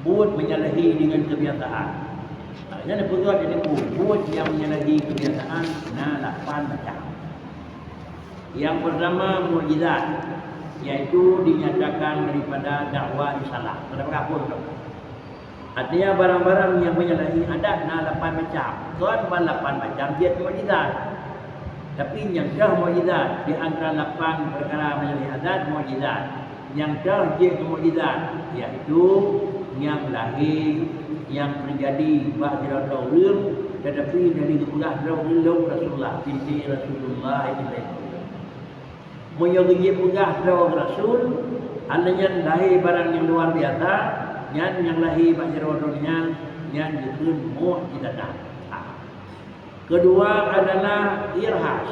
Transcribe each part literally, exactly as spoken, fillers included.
Buet menyalahi dengan kebiasaan. Nyan peugah jadi buet nyang menyalahi kebiasaan na lapan macam. Yang pertama mukjizat, yaitu dinyatakan daripada dakwa risalah. Pada peugah pun tu. Artinya barang-barang yang menyalahi adat na lapan macam. Kon ban lapan macam jeuet mukjizat. Tapi nyang deuh mukjizat di antara lapan perkara menyalahi adat mukjizat. Nyang deuh jeuet mukjizat, yaitu nyang lahé, nyang teujadi bak sidroe ureuëng, tetapi dari geupeugah droe ureuëng Rasulullah, binti Rasulullah itu. Meunyoe geujeuet peugah droe rasul, hana nyan lahé barang nyang luar biasa, nyan nyang lahé bak jaroe droe nyan, nyan geukheun mukjizatan. Keudua adalah irhas,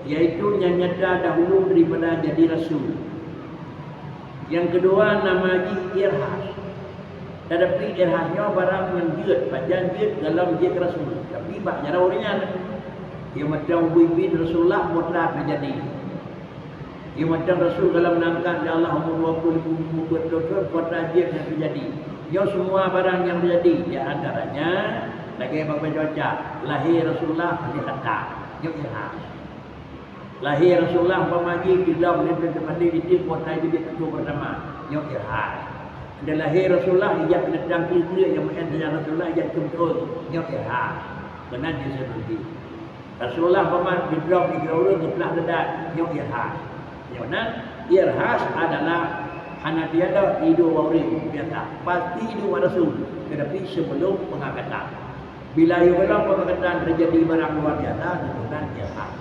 yaitu nyang nyata dahulu daripada jadi rasul. Nyang keudua nama jih irhas. Tetapi irhas nyoe barang nyang jeuet, pajan jeuet dalam jeuet rasul, tapi bak jaroe ureuëng nyan. Nyang mantong ubit-ubit Rasulullah mutlak teujadi. Nyang mantong rasul dalam nangkat di Allah umur dua puluh lima, umur dua puluh thon, kota jeuet nyang teujadi. Nyoe semua barang nyang teujadi, di antaranya lagée babah cuaca, lahé Rasulullah di kata, nyoe irhas. Lahé Rasulullah umpama jih di dalam lintang teumandi di tiep kota jeuet pintoe pertama, nyoe irhas. Dan lahé Rasulullah ijak binatang klik-klik nyang meu'en sajan Rasulullah ijak cum teuôn, nyoe irhas. Meunan jih seudeuh jih. Rasulullah umpama di dalam di ureuëng geuplah geudat, nyoe irhas. Nyoe nan irhas adalah hana tiada idup ureuëng biasa, pasti idup rasul, tetapi sebelum pengangkatan. Bila yôh gohlom pengangkatan teujadi barang luar biasa, geukheun nan irhas.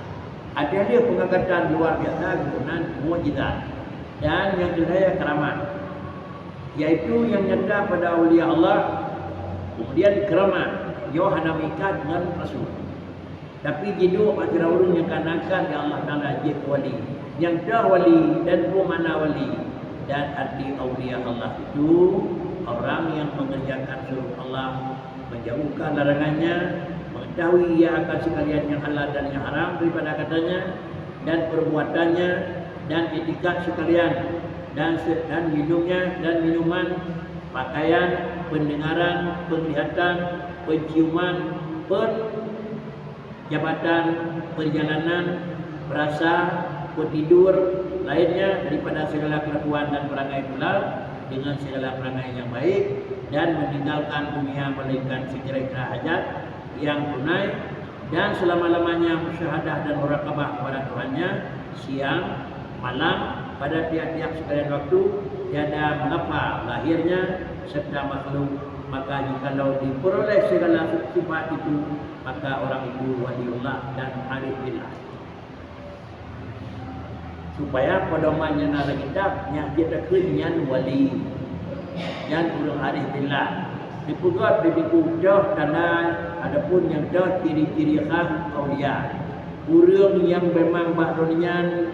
Adak lheueh pengangkatan luar biasa, geukheun nan mukjizat. Dan nyang keulhèe keramat, yaitu nyang nyata pada aulia Allah, kemudian keramat, nyoe hana meuikat ngon rasul. Tapi jiduek bak sidroe ureuëng nyang ka neuangkat lé Allah Taala jeuet keu wali. Nyang deuh wali dan peue makna wali? Dan arti aulia Allah itu orang yang mengerjakan suruh Allah, menjauhkan larangannya, mengetahui ia akan sekalian yang halal dan yang haram daripada katanya dan perbuatannya dan etikat sekalian dan se-, dan minumnya dan minuman, pakaian, pendengaran, penglihatan, penciuman, pen-, jabatan, perjalanan, perasa, petidur, lainnya daripada segala kelakuan dan perangai pula dengan segala perangai yang baik, dan meninggalkan dunia melainkan sekira-kira hajat yang tunai, dan selama-lamanya musyahadah dan muraqabah kepada Tuhannya siang, malam, pada tiap-tiap sekalian waktu, tiada mengapa lahirnya serta makhluk, maka jikalau diperoleh segala sifat itu, maka orang itu waliullah dan arif billah. Supaya pedoman nyang na lam kitab nyan jeuet takheun nyan wali, nyan ureuëng arif billah. Dipeugah di buku deuh tanda ataupun nyang deuh ciri-ciri khas aulia. Ureuëng nyang memang bak droe nyan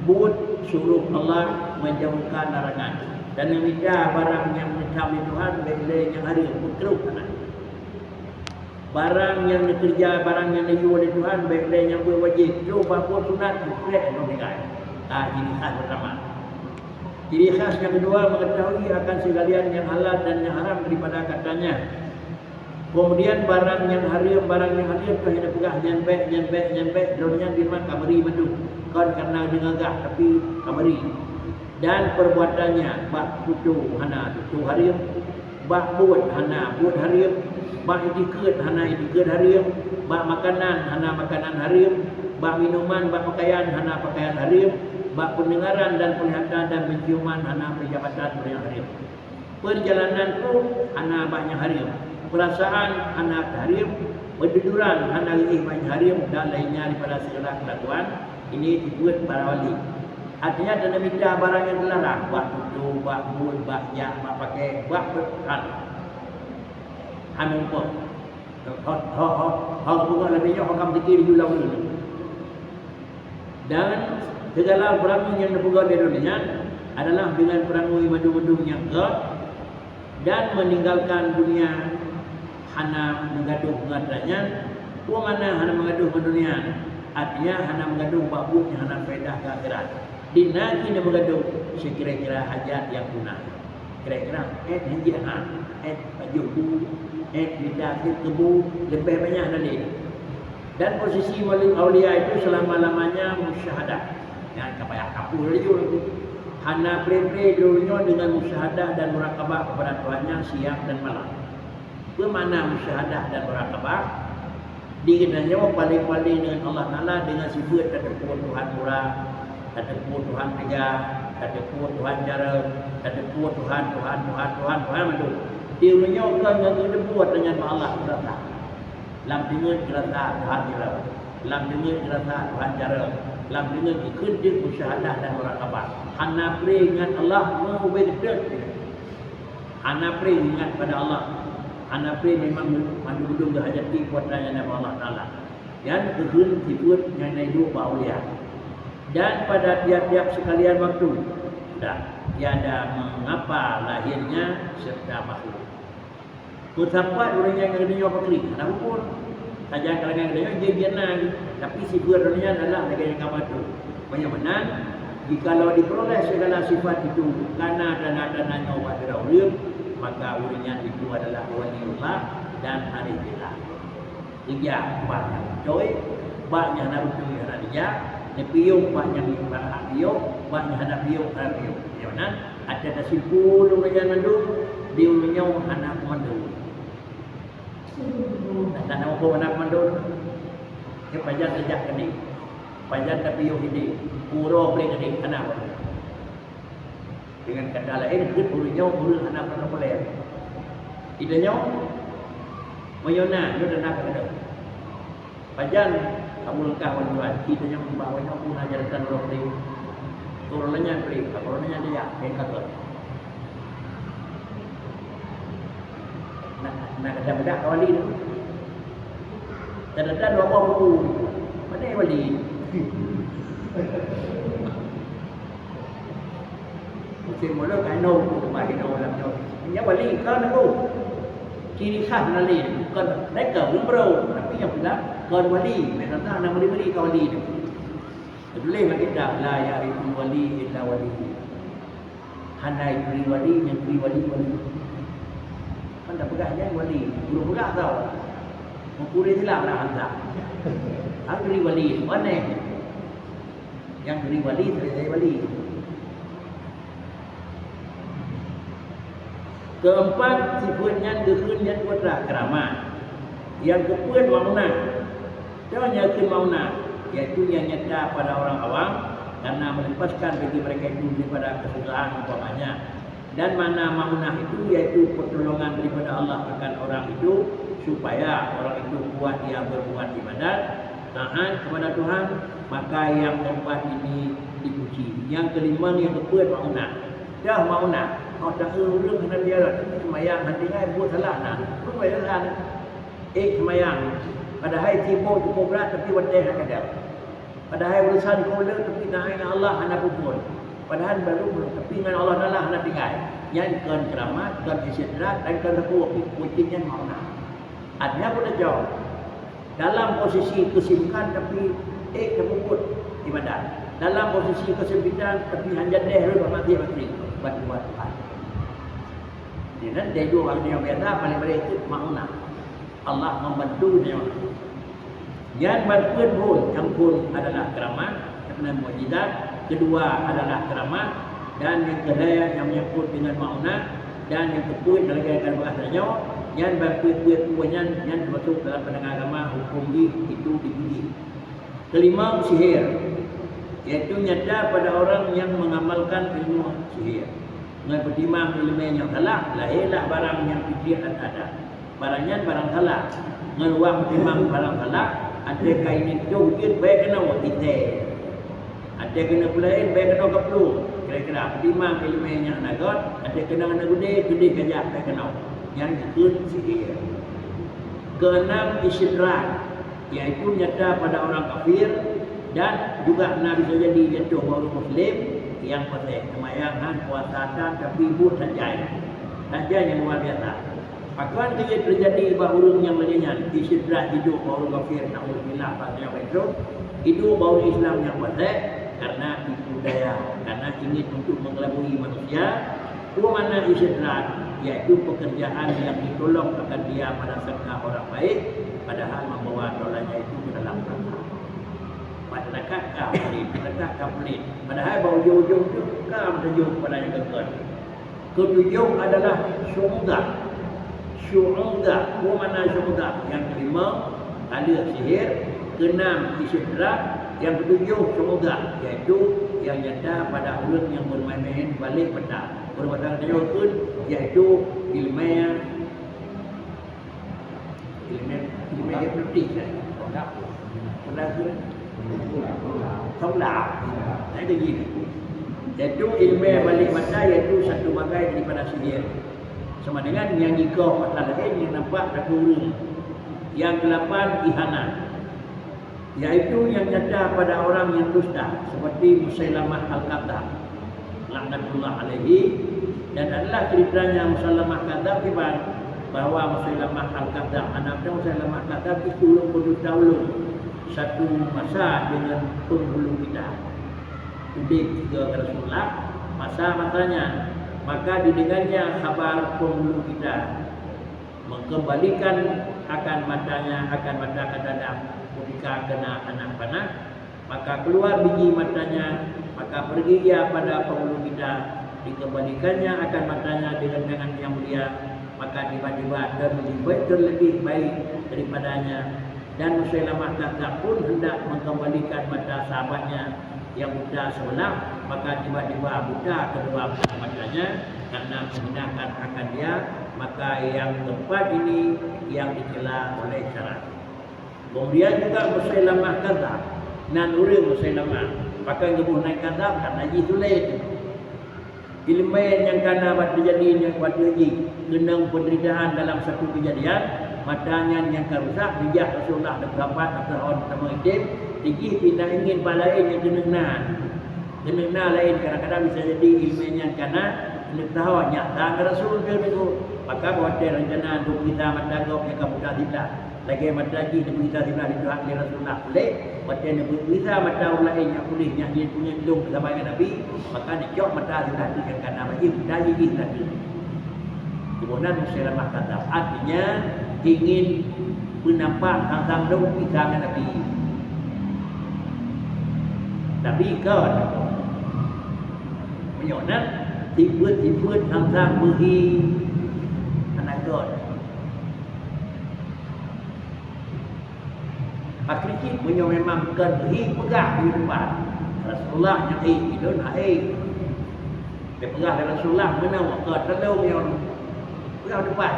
buet suruh Allah, menjauhkan larangan, dan meumita barang nyang meutam lé Tuhan, bék lé nyang hareuem, makruh hana. Barang nyang neukeureuja, barang nyang neuyue lé Tuhan, bék lé nyang buet wajéb, troh bak buet sunat, beukrek droe tinggai. Ka ciri khas pertama. Ciri khas nyang keudua, mengetahui akan segalian nyang halal dan nyang haram daripada katanya. Kemudian barang nyang hareuem, barang nyang hareuem ka hana peugah nyan bék, nyan bék, nyan bék, droe nyan dimang ka meuri mandum. Kon karena deungoe gah, tapi ka meuri. Dan perbuatannya, bak tutoe hana tutoe hareuem, bak buet hana buet hareuem, bak itikeuet hana itikeuet hareuem, bak makanan hana makanan hareuem, bak minuman, bak pakaian hana pakaian hareuem, bak pendengaran dan penglihatan dan penciuman hana peujabatan nyang hareuem. Perjalanan pun hana bak nyang hareuem, perasaan hana hareuem, peutiduran hana éh bak nyang hareuem, dan lainnya daripada segala kelakuan ini dibuet para wali. Artinya, dan meumita barang nyang teularang, bak tutoe, bak buet, bak jak, bak pakai, bak ber-, han. Han muphom. Ho, ho, ho, ho, bunga lebih nyoe, ho ka meuzikir di ulang ulun. Dan segala peurangui nyang neupeugah lé droe nyan adalah dengan peurangui mandum-mandum nyang gét, dan meninggalkan dunia hana meugadoh ngon gata nyan. Peue makna hana meugadoh ngon dunia? Artinya hana meugadoh bak buet nyang hana faedah keu akhirat. Di na cit na meugadoh sikira-kira hajat nyang tunai. Kira-kira, eh, hanjeuet ha, eh, pajoh bu, eh, mita keubu, leubeh banyak dari. Dan posisi wali aulia itu selama-lamanya musyahadah. Nyan ka payah kapur laju nanti. Hana pre-pre droe nyoe dengan musyahadah dan murakabah kepada Tuhannya siang dan malam. Peue makna musyahadah dan murakabah? Di geutanyoe paléng-paléng dengan Allah Taala dengan sifeut tateupeue Tuhan murah, tateupeue Tuhan teuga, tateupeue Tuhan carông, tateupeue Tuhan, Tuhan, Tuhan, Tuhan, Tuhan mandum. Di ureueng nyoe kon ngon geuteupeue tanyan bak Allah keurasa. Lam teungeut keurasa Tuhan carông, lam teungeut keurasa Tuhan carông, lam teungeut geukheun jeuet musyahadah dan murakabah. Hana pre ngon Allah meu ubé geutot. Hana pre ingat pada Allah. Hana pre memang mandum geuhajati kuasa nyang na bak Allah Taala. Nyan keuheun sifeut nyang na iduek bak aulia. Dan pada tiap-tiap sekalian waktu, sudah, tiada mengapa lahirnya serta makhluk. Peusapat ureueng nyang ngon geutanyoe pakri, hana peuphon. Sajan kalangan geutanyoe jeuet jeuet na, tapi sifeut ureueng nyan adalah lagèe nyang ka patut. Meunyoe meunan, jikalau diperoleh segala sifat itu karena tanda-tanda nyoe bak sira ureueng, maka ureueng nyan itu adalah waliullah dan arifillah. Geujak bak nyang beutôi, bak nyang hana beutôi hana geujak, neupiôh bak nyang hana piôh, bak nyang hana piôh hana piôh. Meunyoe meunan, até tasimpul ureueng nyan mandum, di ureueng nyoe hana keumandua. Dan hana muphom hana keumandua. Nyoe pajan tajak keudéh, pajan tapiôh idéh, uroe pré keudéh, hana. Dengan kata laén, buet ureueng nyoe ureueng hana protokoler. Geutanyoe, meunyoe na, nyoe tanda keudéh. Pajan kamoe leungkah wan tuan, geutanyoe bak awak nyoe pun ajarkan droe pré. Turun lanyat pré, turun lanyat dia, yang kata. Nah, nah, kadang-kadang ka wali tu. Kadang-kadang dua buah buku. Mana yang wali? Musim mula ka inoe buku tu, bah inoe lam nyoe. Hanya wali, ka nunggu. Ciri khas wali, bukan mereka umroh, tapi yang bilang, ka wali. Mereka tak nak beri-beri ka wali tu. Tuléh lam kitab, "La ya'riful wali illa wali." Hana jituri wali, nyang turi wali, wali. Kan tapeugah nyan wali, guru peugah tau. Meukureueng silap lah hantam. Hana jituri wali, aneh. Nyang turi wali, turi wali. Keumpat, sifeut nyan geukheun nyan putra keuramat. Nyang keupeuet maunah. Toh nyang kheun maunah, yaitu nyang nyata pada orang awam, karena melepaskan bagi mereka itu daripada kesusahan umpamanya. Dan makna maunah itu yaitu pertolongan daripada Allah akan orang itu, supaya orang itu kuat ia berbuat ibadat, taat kepada Tuhan, maka yang keempat ini dipuji. Nyang keulima nyang keupeuet maunah. Dah maunah, mau taeu ureueng hana biara, tapi seumayang hana tinggai, buet salah na. Buet salah na. Eh, seumayang. Padahai sibok cukup brat, tapi watèe hana gadôh. Padahai urusan keu ulôn, tapi na ngon Allah hana peuphon. Padahai baru, tapi ngon Allah Taala hana tinggai. Nyan kon keuramat, kon istidrak, dan kon teupeue, kucing nyan maunah. Artinya apa teucok? Dalam posisi keusibukan, tapi, eh, teupeubuet ibadat. Dalam posisi keusempitan, tapi hana jadeh rot bak maté-maté. Bantuan Tuhan. Jadi, nyan, dari dua ureueng nyang biasa, paling-paling itu maunah. Allah membantu dia. Nyan ban peuet phon, nyang phon adalah keuramat, karena mukjizat, kedua adalah keuramat, dan nyang keulhèe nyang menyangkut dengan maunah, dan nyang keupeuet lagèe nyang ka geupeugah tanyoe, nyan ban peuet-peuet peue nyan, nyan teumasok dalam pandangan agama, huköm jih itu dipuji. Keulima, sihir, yaitu nyata pada orang yang mengamalkan ilmu sihir. Ngon peutimang ileumèe nyang salah, lahé lah barang nyang pike that ada. Barang nyan barang salah. Ngon wang peutimang barang salah, até ka ineuk toh jeuet bèk keunoe itèe. Até keuneuk peulaén bèk keunoe kaplueng. Kira-kira peutimang ileumèe nyang hana göt, até keunoe hana geude, geude kajak bèk keunoe. Nyan geukheun sihir. Keuenam, istidrak, yaitu nyata pada orang kafir dan juga na bisa jadi jatuh bak ureueng muslim nyang puasa, seumayang han, puasa tan, tapi buet that jai. That jai nyang luar biasa. Pakon teujadi bak ureueng nyang lagèe nyan, istidrak hidup bak ureueng kafir, naudzubillah, bak nyoe beutôi, hidup bak ureueng Islam nyang puasa, karena tipu daya, karena ingin untuk mengelabui manusia, Peue makna istidrak? Yaitu pekerjaan yang ditolong akan dia pada sangka orang baik, padahal membawa tolaknya itu ke dalam neraka. Pada dekat ka pelit, dekat ka pelit. Padahal bak ujong-ujong tu ka menuju kepada yang gagal. Ketujuh adalah syu'udah. Syu'udah, peue makna syu'udah? Yang kelima, tali sihir. Keenam, istidrak. Yang ketujuh, syu'udah, yaitu yang nyata pada ureuëng yang bermain-main balik mata. Ureuëng mata kata nyoe pun, yaitu ilmu, ilmu, ilmu hipnotis, eh. Pernah ke? Tolak. Nah, itu gini. Yaitu ilmu balik mata, yaitu satu bagai daripada sihir. Sama dengan yang jikoh mata lain yang nampak pada ureuëng. Yang kelapan, ihanah, yaitu yang nyata pada orang yang dusta, seperti Musailamah Al-Kadzdzab, laknatullah alaihi. Dan adalah ceritanya Musailamah Kadzdzab kiban, bahwa Musailamah Al-Kadzdzab, anak Musailamah Kadzdzab itu ulôn berdusta ulun satu masa dengan penghulu kita. Udeb juga Rasulullah masa-masanya, maka didengarnya khabar penghulu kita, mengembalikan akan matanya, akan mata Qatadah ketika kena anak panah, maka keluar biji matanya, maka pergi ia pada penghulu kita, dikembalikannya akan matanya dengan tangan yang mulia, maka tiba-tiba terlebih, terlebih baik daripadanya. Dan Musailamah Kadzdzab pun hendak mengembalikan mata sahabatnya yang buta sebelah, maka tiba-tiba buta kedua matanya karena menghinakan akan dia, maka yang keempat ini yang dicela oleh syarak. Kemudian juga Musailamah Kadzdzab, nan ureuëng Musailamah, pakon geuboh nan kadzdzab karena jih tuléh. Ilmu nyang kana bak teujadi nyoe watée jih keunong peunderitaan dalam satu keujadian, mata nyan nyang ka rusak, bijak Rasulullah dua puluh empat, dua puluh tahun teuma item, jih pih na ingin bak laén nyang keuneuk na. Keuneuk na laén, kadang-kadang bisa jadi ilmu nyan kana, keuneuk tahon nyak sang Rasul teuh nunggu. Maka watée rencana untuk gisa mata gob nyang ka buta siblah. Lagée mata jih neupeugisa siblah di Tuhan lé Rasulullah puléh, watée neupeugisa mata ureuëng laén nyang puléh nyan jih punya lôn saban ngon Nabi, maka neucok mata siblah tu nyang kana bak jih, mata jih jih siblah tu. Kemudian Musailamah Kadzdzab, artinya ingin meunampak sang-sang lôn gisa ngon Nabi. Tapi kon. Meunyoe na sifeuet-sifeuet sang-sang beuhi hana kon. Akhé cit meunyoe memang kon hi peugah di depan Rasulullah nyang hi, ulôn hai. Dia peugah lé Rasulullah meunoe ka teulo nyoe. Peugah depan.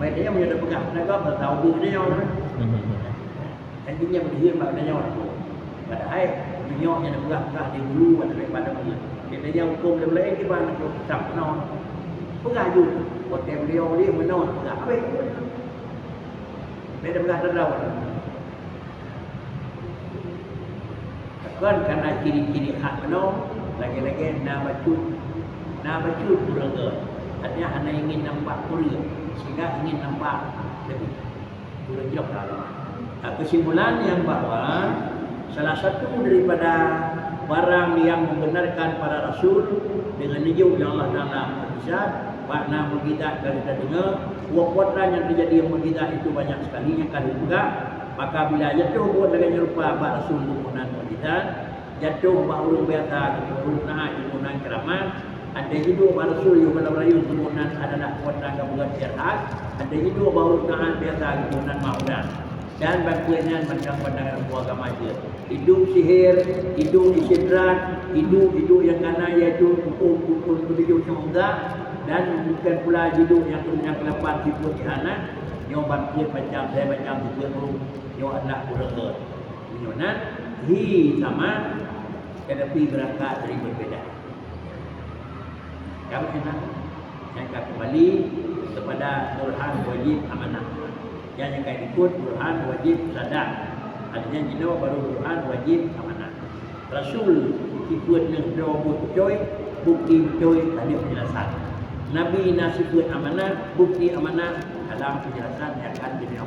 Baik dia meunyoe dia peugah, peugah ka tahu dia nyoe. Dan dia meudeuheun bak dia nyoe. Padahai meunyoe nyang peugah-peugah di dulu atau daripada mulut. Dia tanya hukum dia lain di mana tu? Sam meunoe. Peugah ju. Hotel beliau dia meunoe peugah. Habis. Beda belah terdau. Kon karena ciri-ciri khas meunoe, lagée-lagée na bacut, na bacut ureuëng geuh. Artinya hana ingin nampak ureuëng, sehingga ingin nampak lebih ureuëng jroh dalam. Nah, kesimpulan yang bahwa salah satu daripada barang yang membenarkan para rasul dengan nijauh yang Allah Taala mukjizat, makna mukjizat dari kita dengar, waktu nyang terjadi mukjizat itu banyak sekali yang kali juga. Maka bila jatuh buat lagée nyoe rupa bak rasul geuboh nan mukjizat, jatuh bak ureuëng biasa geuboh nan keramat, andai jiduk bak rasul yoh bala rayeuk geuboh nan adalah kuasa gabungan sirhat, andai jiduk bak ureuëng biasa geuboh nan maudah. Dan bantuan nyan macam pandangan ilmu agama jeuet. Hidup sihir, hidup istidrak, hidup-hidup yang kana yaitu hukum-hukum ketujuh syu'udah, dan bukan pula hidup yang kemudian kelapan tipu ihanah, nyoe bangkit macam saya macam tipu burung, nyoe adalah ureuëng. Nyoe nan hi sama, tetapi berangkat dari berbeda. Kamu senang. Yang ka kembali kepada burhan wajib amanah. Yang, yang ka ikut burhan wajib sadaq. Artinya jinoe baru burhan wajib amanah. Rasul sifeuet neuh droe buet beutôi, bukti beutôi ka lheueh penjelasan. Nabi na sifeuet amanah, bukti amanah dalam penjelasan yang akan kita